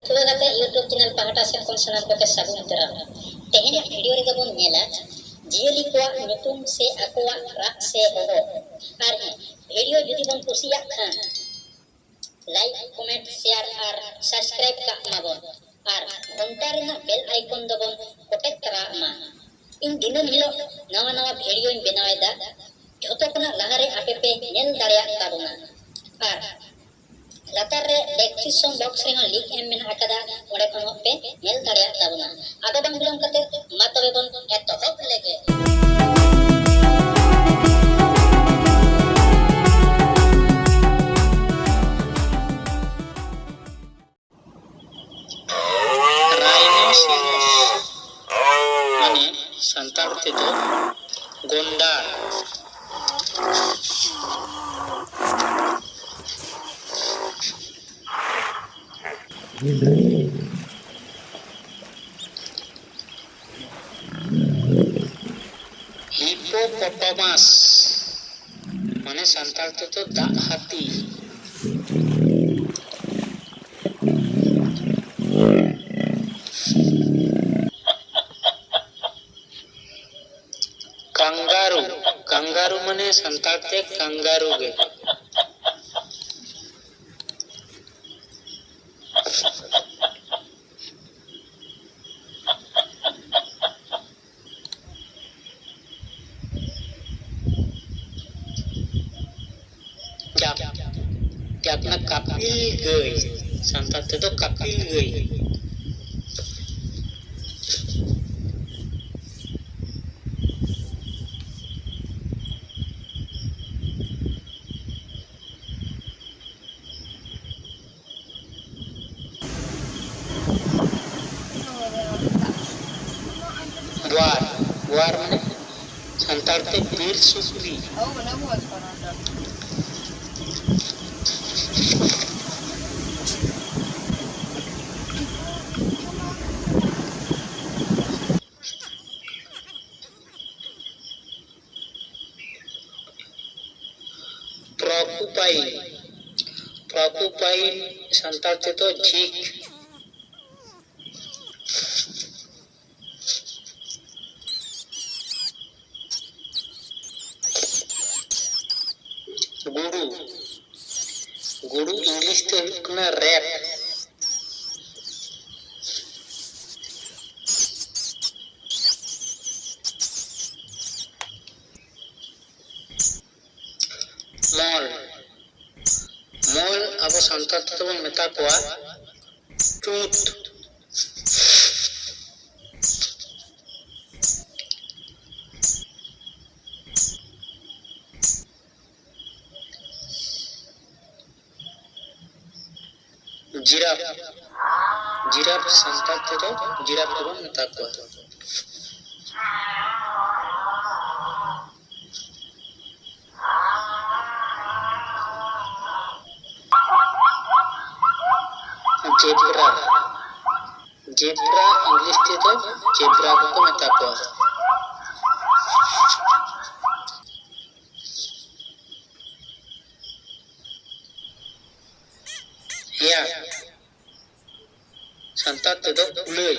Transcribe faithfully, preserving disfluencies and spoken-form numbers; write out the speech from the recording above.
ᱛᱚᱵᱮ ᱜᱟᱛᱮ YouTube channel ᱯᱟᱦᱴᱟ ᱥᱮᱫ ᱠᱷᱚᱱ ᱥᱟᱱᱟᱢ ᱠᱚᱜᱮ ᱥᱟᱹᱜᱩᱱ ᱫᱟᱨᱟᱢ᱾ ᱛᱮᱦᱮᱧᱟᱜ video ᱨᱮᱫᱚ ᱵᱚᱱ ᱧᱮᱞᱟ ᱡᱤᱭᱟᱹᱞᱤ ᱠᱚᱣᱟᱜ ᱧᱩᱛᱩᱢ ᱥᱮ ᱟᱠᱚᱣᱟᱜ ᱨᱟᱜ ᱥᱮ ᱦᱚᱦᱚ᱾ ᱟᱨ ᱦᱮᱸ, video ᱡᱩᱫᱤ ᱵᱚᱱ ᱠᱩᱥᱤᱭᱟᱜ ᱠᱷᱟᱱ like, comment, share ᱟᱨ subscribe ᱠᱟᱜ ᱢᱟᱵᱚᱱ᱾ ᱟᱨ ᱜᱷᱚᱱᱴᱟ ᱨᱮᱱᱟᱜ bell icon ᱫᱚᱵᱚᱱ ᱠᱚᱴᱮᱡ ᱛᱚᱨᱟᱜ ᱢᱟ᱾ ᱤᱧ ᱫᱤᱱᱟᱹᱢ ᱦᱤᱞᱳᱜ ᱱᱟᱣᱟ ᱱᱟᱣᱟ videoᱧ ᱵᱮᱱᱟᱣ ᱮᱫᱟ, ᱡᱷᱚᱛᱚ ᱠᱷᱚᱱᱟᱜ ᱞᱟᱦᱟᱨᱮ ᱟᱯᱮ ᱯᱮ ᱧᱮᱞ ᱫᱟᱲᱮᱭᱟᱜ ᱛᱟᱵᱚᱱᱟ᱾ ᱟᱨ ᱞᱟᱛᱟᱨ ᱨᱮ description box ᱨᱮᱦᱚᱸ link ᱮᱢ ᱢᱮᱱᱟᱜ ᱟᱠᱟᱫᱟ, ᱚᱸᱰᱮ ᱠᱷᱚᱱ ᱦᱚᱸ ᱯᱮ ᱧᱮᱞ ᱫᱟᱲᱮᱭᱟᱜ ᱛᱟᱵᱚᱱᱟ᱾ ᱟᱫᱚ ᱵᱟᱝ ᱵᱤᱞᱚᱢ ᱠᱟᱛᱮ ᱢᱟ ᱛᱚᱵᱮ ᱵᱚᱱ ᱮᱛᱚᱦᱚᱵ ᱞᱮᱜᱮ᱾ Rhinoceros ᱢᱟᱱᱮ ᱥᱟᱱᱛᱟᱲ ᱛᱮᱫᱚ ᱜᱚᱱᱰᱟᱨ᱾ Hippopotamus ᱢᱟᱱᱮ ᱥᱟᱱᱛᱟᱲ ᱛᱮᱫᱚ ᱫᱟᱜ ᱦᱟᱹᱛᱤ᱾ Kangaroo, kangaroo ᱢᱟᱱᱮ ᱥᱟᱱᱛᱟᱲ ᱛᱮ ᱠᱟᱝᱜᱟᱨᱩ ᱜᱮ᱾ ᱡᱟᱠ, ᱡᱟᱠ ᱢᱟᱱᱮ ᱠᱟᱯᱤᱞ ᱜᱟᱹᱭ, ᱥᱟᱱᱛᱟᱲ ᱛᱮᱫᱚ ᱠᱟᱯᱤᱞ ᱜᱟᱹᱭ᱾ ᱵᱳᱭᱟᱨ, ᱵᱳᱭᱟᱨ ᱢᱟᱱᱮ ᱥᱟᱱᱛᱟᱲ ᱛᱮ ᱵᱤᱨ ᱥᱩᱠᱨᱤ᱾ Porcupine, porcupine ᱥᱟᱱᱛᱟᱲ ᱛᱮᱫᱚ ᱡᱷᱤᱠ᱾ ᱜᱩᱰᱩ English ᱛᱮ ᱦᱩᱭᱩᱜ ᱠᱟᱱᱟ rat᱾ ᱢᱚᱞ, ᱢᱚᱞ ᱟᱵᱚ ᱥᱟᱱᱛᱟᱲ ᱛᱮᱫᱚ ᱵᱚᱱ ᱢᱮᱛᱟ ᱠᱚᱣᱟ ᱪᱩᱛ᱾ ᱡᱤᱨᱟᱯ, ᱡᱤᱨᱟᱯ ᱥᱟᱱᱛᱟᱲ ᱛᱮᱫᱚ ᱡᱤᱨᱟᱯ ᱜᱮᱵᱚᱱ ᱢᱮᱛᱟ ᱠᱚᱣᱟ᱾ ᱡᱮᱵᱽᱨᱟ, ᱡᱮᱵᱽᱨᱟ English ᱛᱮᱫᱚ ᱡᱮᱵᱽᱨᱟ ᱜᱮᱠᱚ ᱢᱮᱛᱟ ᱠᱚᱣᱟ᱾ ᱦᱮᱭᱟ, ᱥᱟᱱᱛᱟᱲ ᱛᱮᱫᱚ ᱠᱩᱞᱟᱹᱭ᱾